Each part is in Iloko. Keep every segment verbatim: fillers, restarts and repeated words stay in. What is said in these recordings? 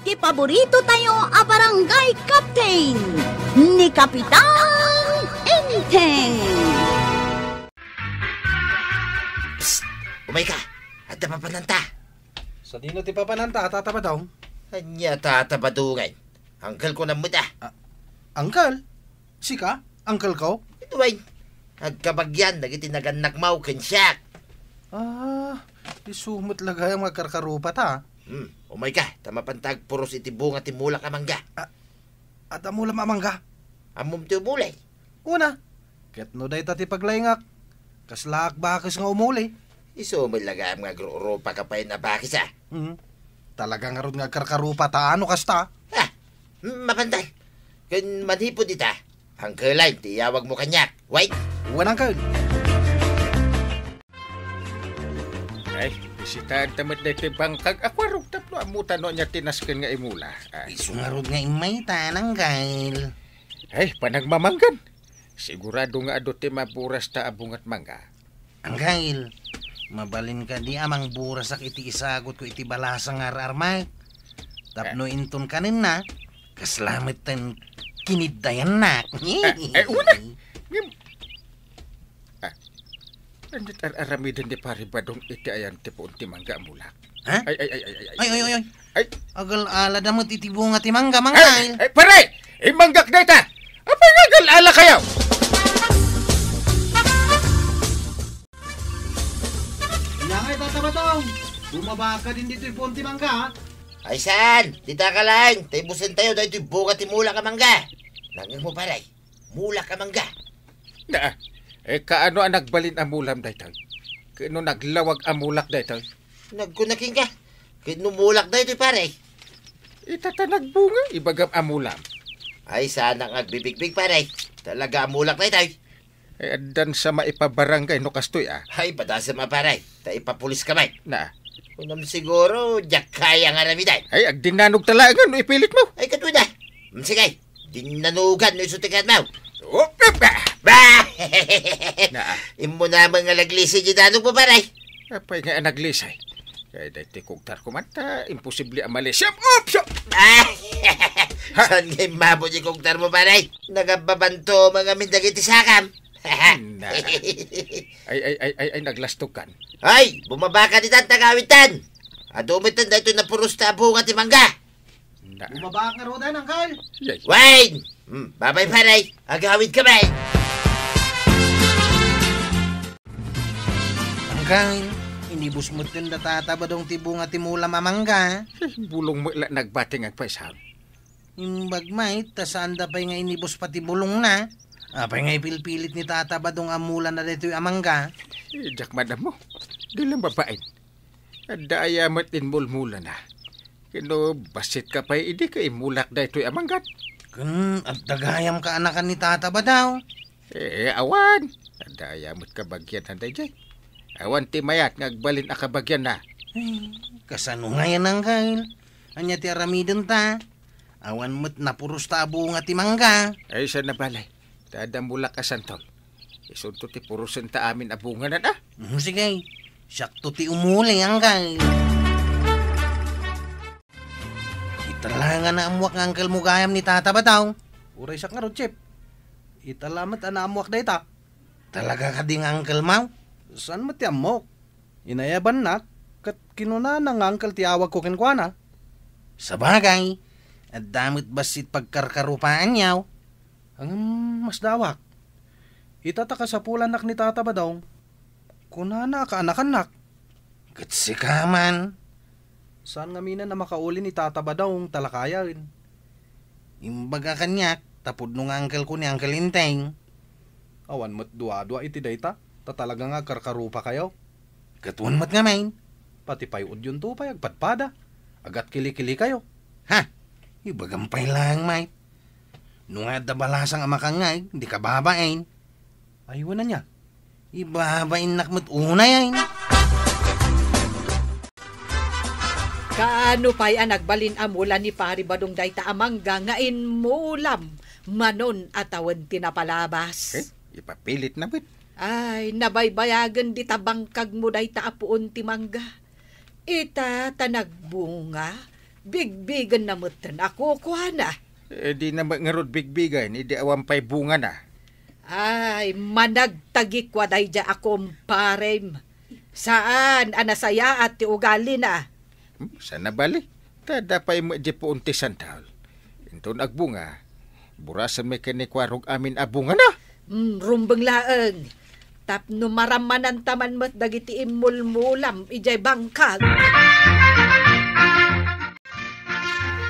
Ti paborito tayo a barangay captain, ni Kapitan Enteng. Psst! Umay ka! Adda papananta! Sadino ti papananta, Tata Badong? Ania, Tata Badong, ay? Uncle ko na met, ah. Ah, uncle? Sika? Uncle ko? Ito, ay. Agkabagian dagiti nagannakmo ken siak. Ah, isu met la gayam nga agkarkarupata. Hmm, umay ka, ta mapanta agpuros iti bunga ti mulak a mangga. Ah, adda mulam a mangga? Ammom ti umuli? Una, ket no dayta ti paglaingak, kaslaak bakes nga umuli. Isu met la gayam nga agrurupa ka pay a bakes, ah. Hmm. Talaga ngarud nga agkarkarupata no kasta. Ah, mapanta. Ken manipud ita, Uncle, ay, ti iyawagmo kaniak. Wait! Wen, Uncle. Ay, bisitaenta met daytoy bangkag a kuarog tapno ammotan no ania ti nasken nga imula. Ah. Isu ngarud nga immaytan, Uncle. Ay, panagmamanggan. Sigurado nga adu ti maburasta a bunga ti mangga. Uncle, mabalin kadi a mangburasak iti isagutko iti balasang nga ar-armak? Tapno inton kanenna, kasla metten kiniddayannak. Ah, eh, una. Ngem, ah, ania ti ar-aramiden ni Pare Badong iti ayan ti puon ti mangga a mulak? Ha? Ay, ay, ay, ay, ay, ay. Ay, ay, ay, ay. Ay. Agal-alada met iti bunga ti mangga, Uncle. Ay, ay, pare! Immanggak dayta! Apay nga agal-ala kayo? Ania ngay, Tata Badong? Bumaba ka din ditoy puon ti mangga, ha? Ay, saan? Dita ka laeng. Tay busen tayo, daytoy bunga ti mulak a mangga. Nangngegmo, pare? Mulak a mangga. Na, eh, kaano a nagbalin a mulam daytoy? Ken no naglawag a mulak daytoy? Nagkuna kenka, ket no mulak daytoy, pare? Ita ta nagbunga, ibagam a mulam. Ay, saanak nga agbibigbig, pare. Talaga a mulak daytoy. Eh, addan sa maipabarangay no kastoy, ah. Ay, padasem a, pare. Ta ipapulis ka met. Na. Kunam siguro, diak kaya nga aramiden. Ay, agdinnanog talaga no ipilitmo. Ay, ket wen a. Mm, sige. Dinnanugan no isu ti kayatmo. Op, op, ba, ba. Naa. Immuna met nga naglisay ti danogmo, pare. Apay nga naglisay? Kay daytoy kugtarko man ta imposible a malisay. Op, so. Ah! Ha? Saan nga immabot ti kugtarmo, pare? Nagababanto man ngamin dagiti sakam. Na. Ay, ay, ay, ay, ay, naglastogkan. Ay, bumaba ka ditan, ta agawidtan. Adu metten daytoy napuros ta a bunga ti mangga. Na. Bumaba ka ngaruden, Uncle. Yay. Wayne! Hmm, babay, pare. Agawid ka, bay. Uncle, inibus metten da Tata Badong ti bunga ti mulam a mangga. Bulong met la nagbati nga agpaysa. Imbag met, ta saanda pay nga inibus pay ti bulongna. Apay nga ipilpilit ni Tata Badong a mulana daytoy a mangga? Eh, diak madammo. Di lang babaen. Adda aya met inmulmulana. Ken no bassit ka pay idi ket immulak daytoy a mangga? Ken adda gayam kaanakan ni Tata Badong? Eh, awan. Adda aya met kabagianna daydiay? Awan ti mayat nga agbalin a kabagianna. Ay, kasano ngay, Uncle? Ania ti aramidenta? Awan met napuros ta a bunga ti mangga. Ay, saan a bale? Ta adda mulak a santol. Isunto ti purosen ta amin a bungana, a? Mm, sige. Siakto ti umuli, Uncle. Ita la nga naammuak nga uncle mo gayam ni Tata Badong. Uray siak ngarud, Chef. Ita la met a naammuak dayta. Talaga kadi nga uncle mo? Saan met ti ammok? Inayabannak, ket kinunana nga uncle ti awagko kenkuana. Sabagay, adda met bassit pagkarkarupaanyo. Ngem masdawak. Ita ta kasapulannak ni Tata Badong, kunana a kaanakannak. Ket sika man? Saan ngamin a makauli ni Tata Badong ta lakayen? Imbaga kaniak, ta pudno nga uncle ko ni Uncle Enteng. Awan met duadua iti dayta, ta talaga nga agkarkarupakayo. Ket wen met ngamin. Pati pay udyonto pay agpadpada, agatkilikilikayo. Ha! Ibagam pay laeng, Mike. No nga adda balasang a makangngeg, dika babain. Ay, wen ania? Ibabainnak met unay, ay. Kaano pay a nagbalin a mula ni Pari Badong dayta a mangga nga inmulam manon a tawen ti napalabas? Eh, ipapilitna met. Ay, nabaybayagen dita bangkagmo dayta a puon ti mangga. Ita ta nagbunga, Bigbigenna metten a kukuana. Eh, dina met ngarud bigbigen, idi awan pay bungana. Ay, managtagikua daydiay a kumparem. Saan a nasayaat ti ugalina. Hmm, saan a bali? Ta adda pay met diay puon ti santol. Inton agbunga, burasen met ken ni kuarog amin a bungana. Hmm, rumbeng laeng. Tapno marammananta man met dagiti immulmulam idiay bangkag.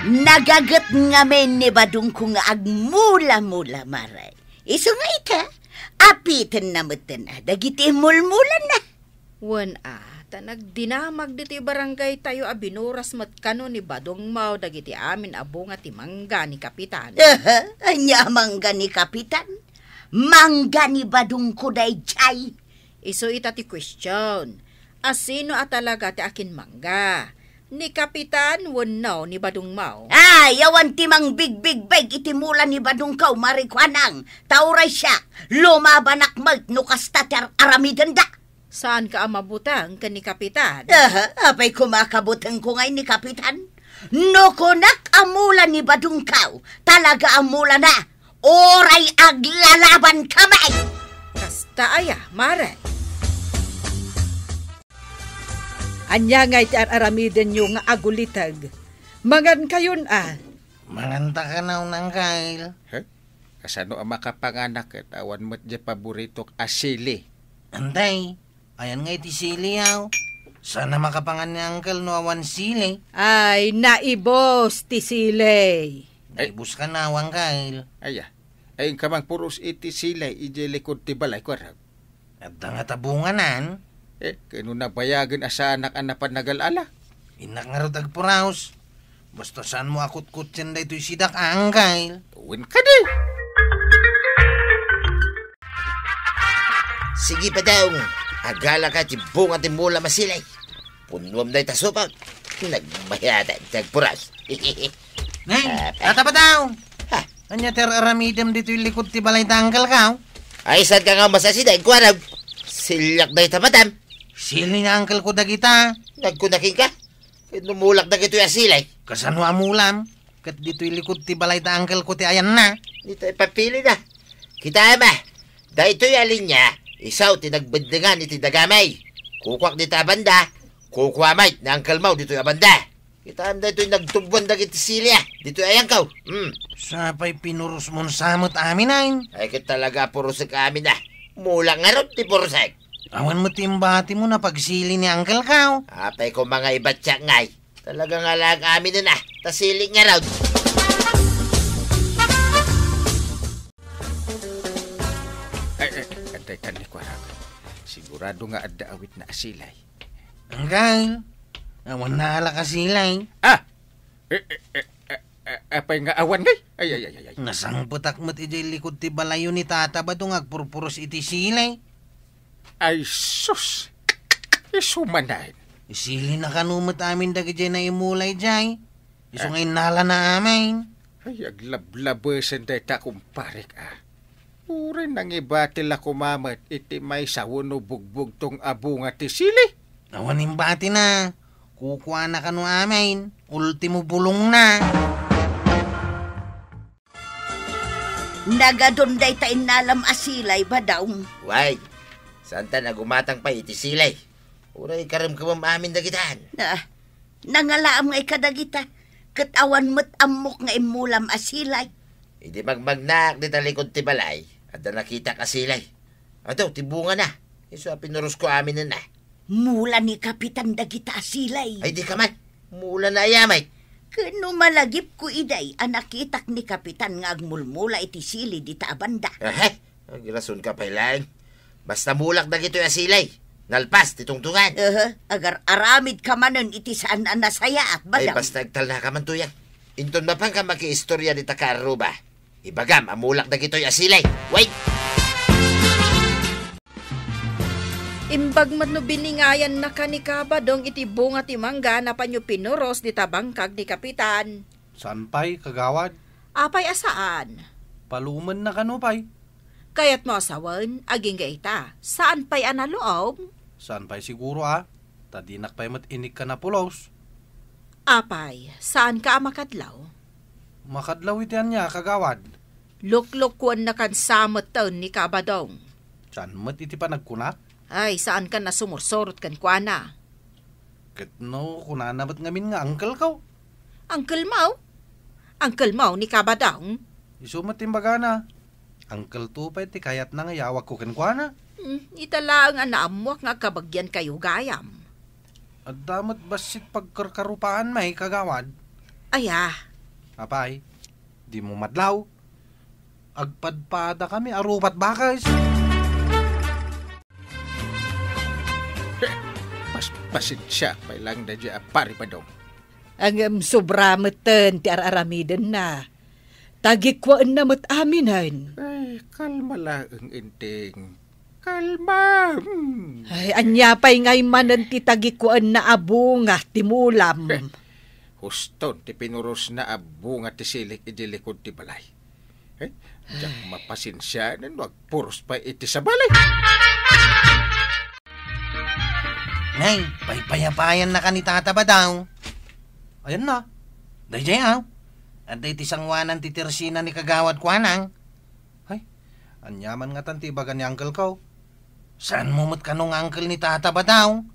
Nagaget ngamin ni badongko nga agmula-mula, Mare. Isu nga ita, apitenna metten a dagiti mulmulanna. Wen a, ta nagdinamag ditoy barangaytayo a binuras met kano ni Badong Mao dagiti amin a bunga ti mangga ni Kapitan. Aha, ania a mangga ni Kapitan? Mangga ni badongko daydiay. Isu ita ti question. A sino a talaga ti akinmangga? Ni Kapitan wenno ni Badong Mao? Ay, awan ti mangbigbigbeg iti mula ni badongko, Mare Kuanang. Ta uray siak, lumabanak met no kasta ti ar-aramidenda. Saanka a mabuteng ken ni Kapitan? Aha, apay koma a kabutengko ngay ni Kapitan? No kunak a mula ni badongko, talaga a mulana, uray aglalaban kami! Kasta aya, Mare? Ania ngay ti ar-aramidenyo nga aguliteg? Mangankayon a. Manganta kano, Uncle. He? Kasano a makapanganak ket awan met diay paboritok a sili? Antay, ayan nga iti sili, aw. Saan a makapangan ni Uncle no awan sili? Ay, naibos ti sili. Ay. Naibos kano, Uncle. Aya. Ay, inka mangpuros iti sili idiay likod ti balay, kuarag. Adda ngata bunganan? Eh, ken no nabayagen a saanak a napan nagal-ala? Innak ngarud agpuros. Basta saanmo a kutkutten daytoy sidak, Uncle. Wen kadi! Sige, Badong. Agalaka ti bunga ti mula a sili. Punnuam dayta supot. Nagmahyatan ti agpuros. Nay, ah, Tata Badong! Ha? Ania ti ar-aramidem ditoy likod ti balay ti uncle-ko? Ay, saanka nga masasidaen, kuarag? Siliak dayta, madam. Sili ni uncle-ko dagita. Nagkuna kenka? Ket no mulak dagitoy a sili? Kasano a mulam? Ket ditoy likod ti balay ti uncle-ko ti ayanna. Dita ipapili na. Kitaem a, daytoy a linia, isu ti nagbendengan iti dagami. Kukuak dita a banda, kukua met ni uncle-mo ditoy a banda. Kitaem daytoy nagtubwan dagiti sili a ditoy ayanko. Hmm. Sapay pinurosmon sa met amin, ay? Ay, ket talaga a purosek amin a. Mulak ngarud ti purosek. Awan met ti imbatimo a pagsili ni uncle-ko. Apay koma nga ibatiak ngay. Talaga nga laag aminen a. Ta sili ngarud. Ay, ay, ay, adda itan ni kuarag. Sigurado nga adda awitna a sili. Uncle, awan naalak a sili. Ah! Eh, eh, eh, eh, eh, apay nga awan ngay? Ay, ay, ay, ay, ay. Nasangpetak met idiay likod ti balayyo ni Tata Badong nga agpurpuros iti sili. Ay, sus! Isu manen. Isilina kano met amin dagidiay naimula idiay. Isu nga innalana amin. Ay, aglablabesen dayta, kumparek, a. Uray nangibati la koma met iti maysa wenno bugbugtong a bunga ti sili. Awan imbatina. Kukuana kano amin. Ultimo bulongna. Nagadun dayta innalam a sili, Badong. Way, saanta nga umatang pay iti sili. Uray karemkemem amin dagitan. Ah, nangalaam ngay kadagita, ket awan met ammok nga immulam a sili. Idi magmagnaak dita likod ti balay, adda nakitak a sili. Adu, ti bungana. Isu a pinurosko aminen a. Mula ni Kapitan dagita a sili. Ay, di ka man. Mula na aya met. Ken no malagipko idiay a nakitak ni Kapitan nga agmulmula iti sili dita a banda. Aha, agrason ka pay laeng. Basta mulak dagitoy a sili. Nalpas ti tungtungan. Aha, agar-aramid ka manen iti saan a nasayaat, Badong. Ay, basta agtalna ka man, Tuyang. Inton mapanka makiistorya dita kaarruba, ibagam a mulak dagitoy a sili. Wait! Imbag met no biningayannaka ni Kabadong iti bunga ti mangga a napanyo pinuros dita bangkag ni Kapitan. Saan pay, kagawad? Apay a saan? Paluomenna kano pay? Kayatmo a sawen, agingga ita, saan pay a naluom? Saan pay siguro a, ta dinak pay met inikka napulos. Apay, saanka a makadlaw? Makadlaw iti ania, kagawad? Luklukuennakan sa metten ni Kabadong. Saan met iti panagkuna? Ay, saankan a sumursurot kenkuana. Ket no, kunana met ngamin nga uncle ko. Uncle mo? Uncle mo ni Kabadong? Isu met imbagana. Uncle to pay ti kayatna nga iyawagko kenkuana. Hmm, ita laeng a naammuak nga agkabagiankayo gayam. Adda met bassit pagkarkarupaan may, kagawad. Aya? Apay, dimo madlaw? Agpadpadakami a rupat bakes. Pas-, pasensia pay laeng daydiay a Pari Badong. Ngem sobra metten ti ar-aramidenna. Tagikuenna met aminen. Ay, kalma laeng, Enteng. Kalma. Hmm. Ay, ania pay ngay manen ti tagikuenna a bunga ti mulam? Eh, huston ti pinurosna a bunga ti silik idi likod ti balay. Eh, diak mapasensianan no agpuros pay iti sabali. Nay, paypayapayanna ka ni Tata Badaw. Ayanna. Daydiay, aw. Adda iti sanguanan ti tersina ni Kagawad Kuanang. Ay, ania man ngatan ti ibaga ni uncle ko? Saanmo met kano nga uncle ni Tata Badaw?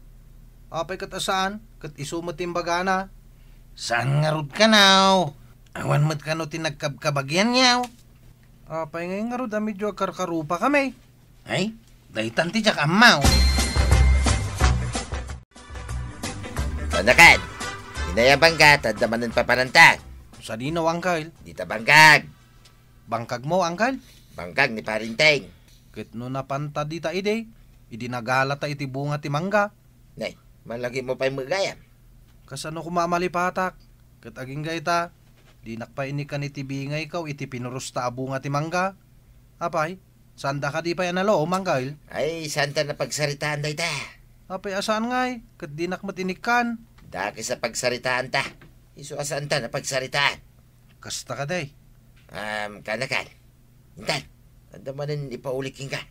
Apay ket a saan, ket isu met ti imbagana. Saan ngarud kano? Awan met kano ti nagkabkabagianyo? Apay ngay ngarud a medyo agkarkarupakami? Ay, daytan ti diak ammo. Kanakan, inay a bangga, ta adda manen papananta. Sadino, uncle? Dita bangkag. Bangkagmo, uncle? Bangkag ni Pari Enteng. Ket no napanta dita idi, idi nagalata iti bunga ti mangga. Nay, malagipmo pay met gayam. Kasano koma a malipatak? Ket agingga ita, dinak pay inikkan iti bingayko iti pinurosta a bunga ti mangga. Apay, saanda kadi pay a naloo, uncle? Ay, saanta a pagsaritaan dayta. Apay a saan ngay, ket dinak met inikkan. Dakes a pagsaritaanta. Isu a saanta a pagsaritaan. Kasta kadi. Am, kanakan. Intan, adda manen ipaulik kenka.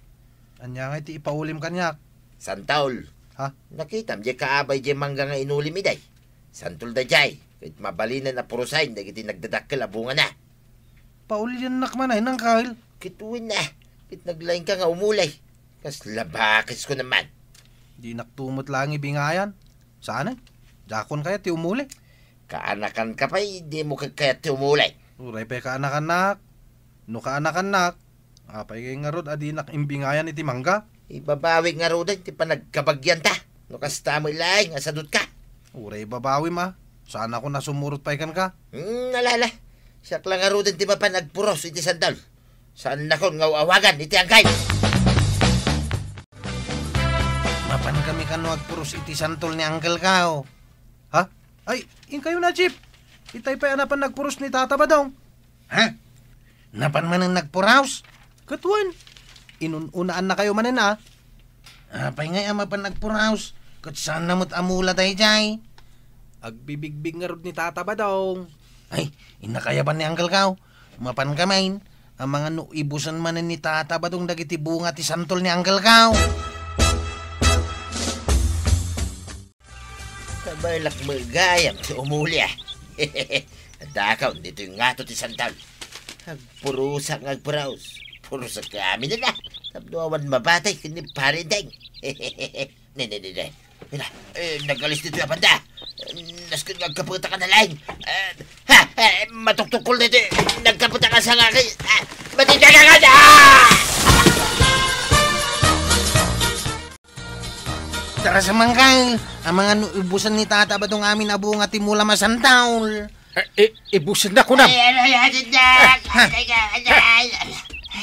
Ania ngay ti ipaulim kaniak? Santol. Ha? Nakitam diay kaabay diay mangga nga inulim idiay. Santol daydiay, ket mabalinen a purosaen dagiti nagdadakkel a bungana. Pauliennak manen, uncle. Ket wen a, ket naglaingka nga umuli. Kasla bakesko man. Dinak to met laeng ibingayan. Saan? Diakon kayat ti umuli. Kaanakanka pay, dimo kayat ti umuli. Uray pay kaanakannak. No kaanakannak, apay ngay ngarud a dinak imbingayan iti mangga? Ibabawik ngaruden ti panagkabagianta. No kasta met laeng a sadutka. Uray ibabawim a. Saanakon a sumurot pay kenka. Hmm, ala, ala. Siak la ngaruden ti mapan agpuros iti santol. Saannakon nga aw-awagan iti uncle. Mapankami kano agpuros iti santol ni uncle ko. Ha? Ay, inkayo na, Jeep. Itay pay a napan nagpuros ni Tata Badong. Ha? Napan manen nagpuros? Ket wen, inun-unaannakayo manen a. Apay ngay a mapan nagpuros? Ket saanna met a mula daydiay. Agbibigbig ngarud ni Tata Badong. Ay, inna kayaban ni uncle ko. Mapankami. Amangan no ibusen manen ni Tata Badong dagiti bunga ti santol ni uncle ko. Kabaelak met gayam ti umuli a. Adakon ditoy ngato ti santol. Agpurosak nga agpuros. Purosak kami nila. Tapno awan mapatay ken ni Pari Enteng. Ne, ne, ne, ne. Ina, eh, nagalis ditoy a banda. Nasken nga agkapetak a nalaing. Eh, ha, eh, matuktukol ditoy. Nagkapetak a sangaki. Ah, matindagagad! Ah! Tara sa mangkal. Amangan no ibusen ni Tata Badong amin a bunga ti mula a santol. Eh, eh, ibusen na kunam. Ay, ano yan, Dok? Ha? Ay, ay, ay, ay.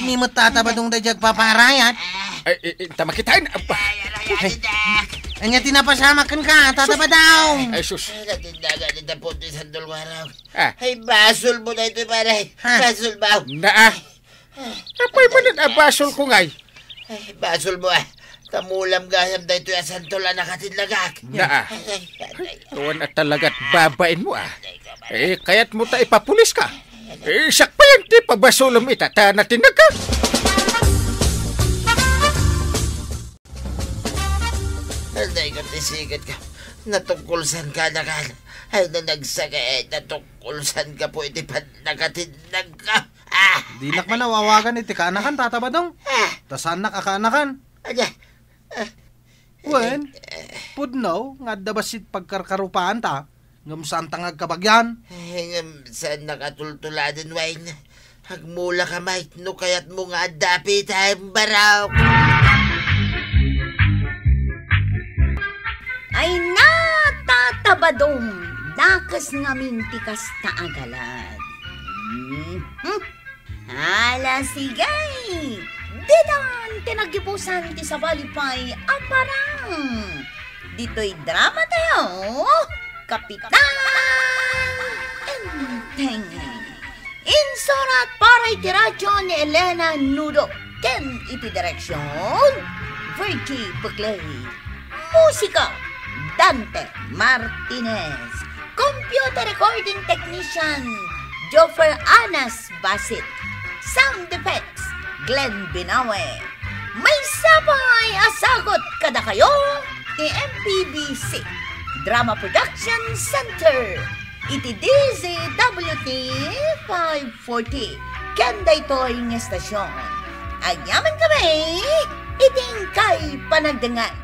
Ni mo Tata Badong daydiay agpaparayat. Ay, eh, eh, ta makitain. Aba. Ay, ano yan, Dok? Ania ti napasamak kenka, Tata Badong? Ay, sus. Ay, natindagan ni Tapo ti santol warang. Ah. Ay, basol mo na ito, pare. Ha? Basol ba? Naa. Apay manen a basol ko ngay? Ay, basol mo, ah. Ta mulam gayam daytoy a santol a nakatindagak. Naa. Ay, ay, ay, ay. Awan a talaga't babain mo, ah. Eh, kayat mo ta ipapulis ka. Eh, siak payen ti pabasolem ita ta natindag ka. Ay, ko ti siged ka. Natungkol saan ka, nakal? Ay, na nagsakit na tungkol san gapu iti pannakatinnag ka. Ah! Dinak man awawagan iti kaanakan, Tata Badong. Ah! Ta saannak a kaanakan. Anya? Ah! Wen, eh, pudno nga adda bassit pagkarkarupaanta, ngem saanta nga agkabagian. Ay, ngem saannak a tultuladen, Wayne. Agmula ka, Mike, no kayatmo nga adda apita, barok. Ay na, Tata Badong, dakes ngamin ti kasta a galad. Hmm, hmm. Ala, sige! Ditan ti naggibusan ti sabali pay a parang. Ditoy drama tayo, Kapitan Enteng. Insurat para iti radyo ni Elena Nudo ken iti direksyon, Virgie Buclay. Musika, Dante Martinez. Computer recording technician, Joffer Anas Basit. Sound effects, Glenn Binawe. Maysa pay a sagut kadakayo ti M P B C Drama Production Center iti D Z W T five forty ken daytoy nga estasyon. Agyaman kami iti inkay panagdengngeg.